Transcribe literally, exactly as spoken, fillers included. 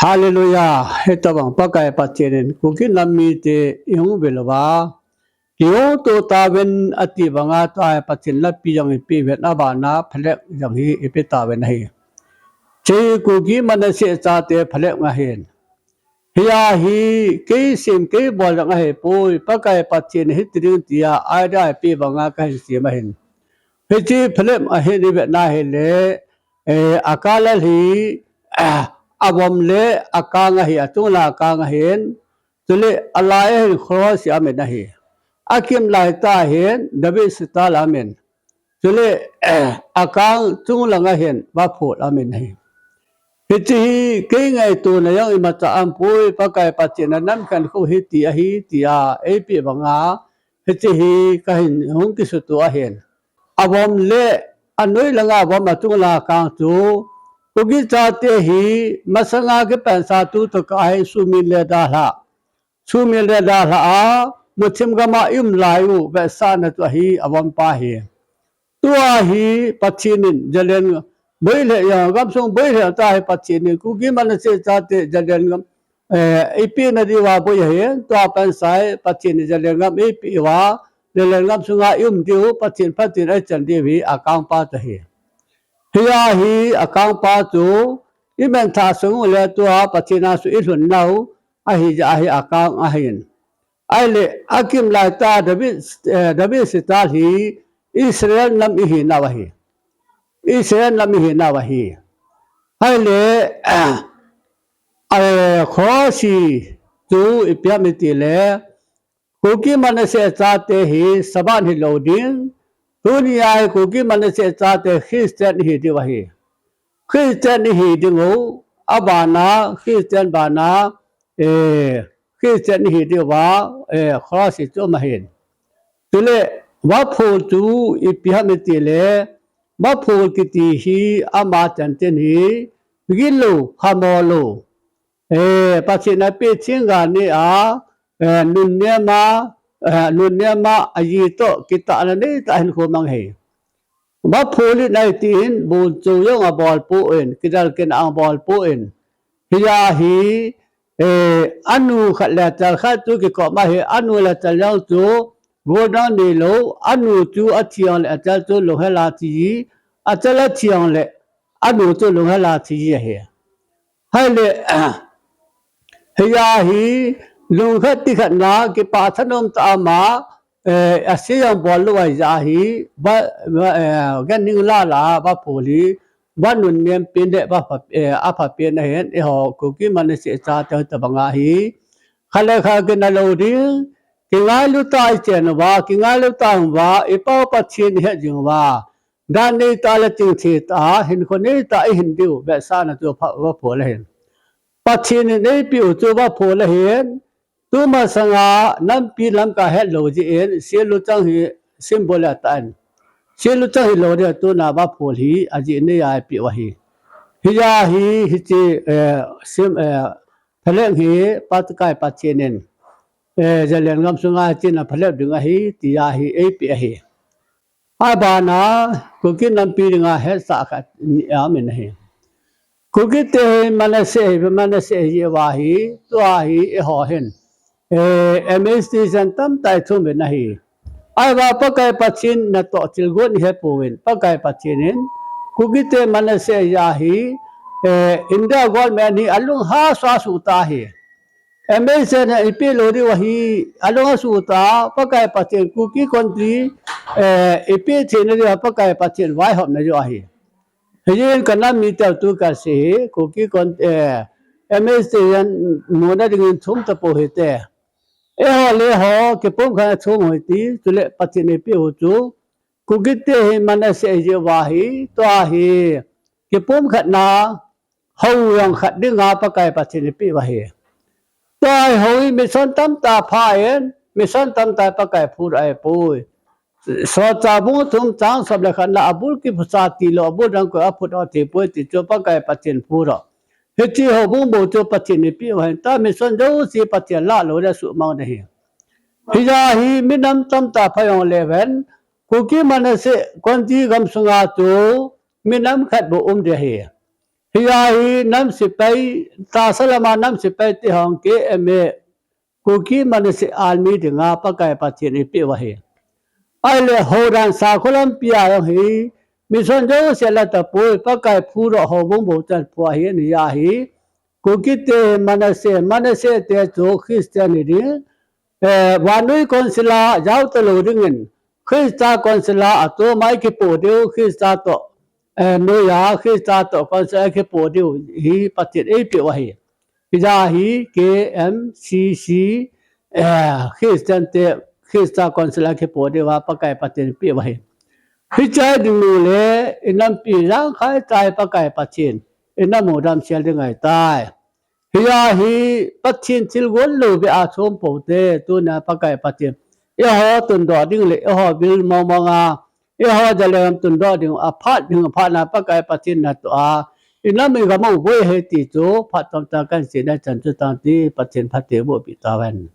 Hallelujah. Hitabang Pakai Pathen in Kuki nam mite ihung vil uva, kihung to tauvin ati banga tua hi Pathen lapi jong ipi uvin abana phalep jong hi ipi tauvin ahi. Hiche Kuki Manasseh chate phalep ahin. Hia hi kei sem kei bol jong ahipoi, Pakai Pathen hiti ding tia idea ipi banga kahin sem ahin. Hiche phalep ahin ivet na hile, eh, akalal hi, ah, avom le akang ahi, achung lang akang ahin, chule alai ahin cross amin ahi. Akim lai tah hin David sita la amin. Chule, eh, akang chung lang ahin vaphol amin ahi. Hiche hi kei ngaito na jong imacha aumpoi, Pakai Pathen in nam khen khu hiti ahi tia eipeh banga, hiche hi kahin hung kisuto ahin. Avom le anoi langa avom achung lang akang chu, Kuki chate hi masanga kipansa tu tokah hi sumin le dalha. Sumin le dalha a, muthim gama i um lai u vetsahna chu ahi avompa hi. Tua hi Pathen in Zalen boi le, gamsung boi le ta hi Pathen in Kuki Manasseh chate Zalen gam, eh, ipi na diuva boi ahi, tua pansa hi Pathen in Zalen gam eipeh uva, Zalen gamsunga i um diu, Pathen phatin eichan diu hi akangpa chu ahi. Hia hi akangpa chu, i mentha sung u le tua Pathen a chu i lhun nau, ahi jeh a hi akang ahin. Ahile, akim lai tah David, eh, David sita hi Israel nam ihi nau ahi. Israel nam ihi nau ahi. Ahile, eh, cross chu ipi ham iti le, Kuki Manasseh chate hi Sabbath hilou ding. Tunia hi Kuki Manasseh chate Christian ihi diu ahi. Christian ihi ding u, abana, Christian bana, eh, Christian ihi diu va, eh, cross chu um ahin. Chule, vaphol chu ipi ham iti le, vaphol kiti hi ama chanchin hi, gilou, phamo lou. Eh, Pathen a peh thingga ni a, eh, nunnem a, eh, nunnem a, aji toh, kitahna neitah hinkho mang ahi. Vaphol in ahi tin, bonchou jong abol poi, kidal kina abol poi. Hia hi, eh, anu khat le achal khat chu kikop ahi, anu le achal jong chu, goldang neilou, anu chu athi jongle achal chu lunghel a thi ji, achal athi jongle, anu chu lunghel a thi ji ahi. Ahile, hia hi, lungkhat tikhat na, kipah thanom tah a ama, eh, ase jong bol lou ahi jeh hi, va, va, eh, ganhing lala, vaphol hi, va nunnem pen le, va pha, eh, apha pen ahin, eiho, Kuki Manasseh chate hitabanga hi, khat le khat kina lou ding, kingailu tah a ichen uva, kingailu tah a um uva, i Pa Pathen ihet jing uva, dan neitah le chingthei tah a, hinkho neitah a ihin diu, vetsahna chu pha, vaphol ahin. Pathen in eipeh u chu vaphol ahin, tumasanga nampi lamkai hetlou jeh in, sel luchang hi symbol atah in. Sel luchang hilou ding a tuna vaphol hi, ajeh nei a eipeh u ahi. Hia hi, hiche, eh, sim, eh, phalep hi, Pakai Pathen in, eh, Zalen gamsunga hitin aphalep ding ahi, tia hi eipeh ahi. Abana, Kuki nampi dinga hetsah khat ni aum in ahi. Kukite hi Manasseh hi, Manasseh hi uva hi, tua hi eiho hin. Eh, M H T jan tamtah ithum uvin ahi. Ahivang Pakai Pathen natoh thilgon ihepouvin, Pakai Pathen in, Kukite Manasseh hi ahi, eh, India government hi alung hasa suh tah ahi. M H T jan ipeh lou diu ahi, alung asuh tah, Pakai Pathen Kuki konti, eh, ipeh theina diu a Pakai Pathen vaihopna diu ahi. Hijeh in kanam mite tu kasei hi, Kuki kon, eh, M H T jan muna dingin thum tapou hite. Eiho le eiho, kipumkhat a thum u hite, chule Pathen ipeh u chu, Kukite hi Manasseh hi uva hi, tua hi, kipumkhatna, hou jong khat dinga Pakai Pathen ipeh u ahi. Tua hi hou hi mission tamtah pha in, mission tamtah Pakai phudoh ahipoi. Solchah bung thum chang som le khatna a bul kiphucha tilou, a bul dang koi a phudoh thei poi ti chu Pakai Pathen phudoh. Hiche houbung bou chu Pathen ipeh u ahin, tua mission jouse Pathen lah lou le suhmang ding ahi. Hijeh hin minam tamtah pha jongle ven, Kuki Manasseh konti gamsunga chu minam khat bou um ding ahi. Hia hi nam sepai, tahsa lama nam sepai te hong K M A, Kuki Manasseh Army dinga Pakai Pathen eipeh u ahi. Ahile houdan sakholam pia jong hi, mission jouse la tapoi, Pakai phu doh houbung bou chan phu ahi, hia hi. Kuki te Manasseh, Manasseh te chu Christian hi ding, eh, vannoi council a jao talou dingin, Christa council a atom a eikipoh diu, Christa toh, eh, noiya, Christa toh council a eikipoh diu, hi Pathen eipeh u ahi. Hia hi K M C C, eh, Christian te, Christa council a eikipoh diu a Pakai Pathen eipeh u ahi. Hiche dingu le, inampi jangkhai tai Pakai Pathen, inam u damsel ding ahitai. Hia hi Pathen thilgon lou beh a chom pou te, tunia Pakai Pathen, eiho tundoh ding le, eiho bil mong mong a, eiho jalem tundoh ding, aphat ding, aphat na Pakai Pathen natoh a, inam igam u boi ahi ti chu, phat tom tah kahin sei na chan chu tang ti, Pathen phatthei boh peh tahen.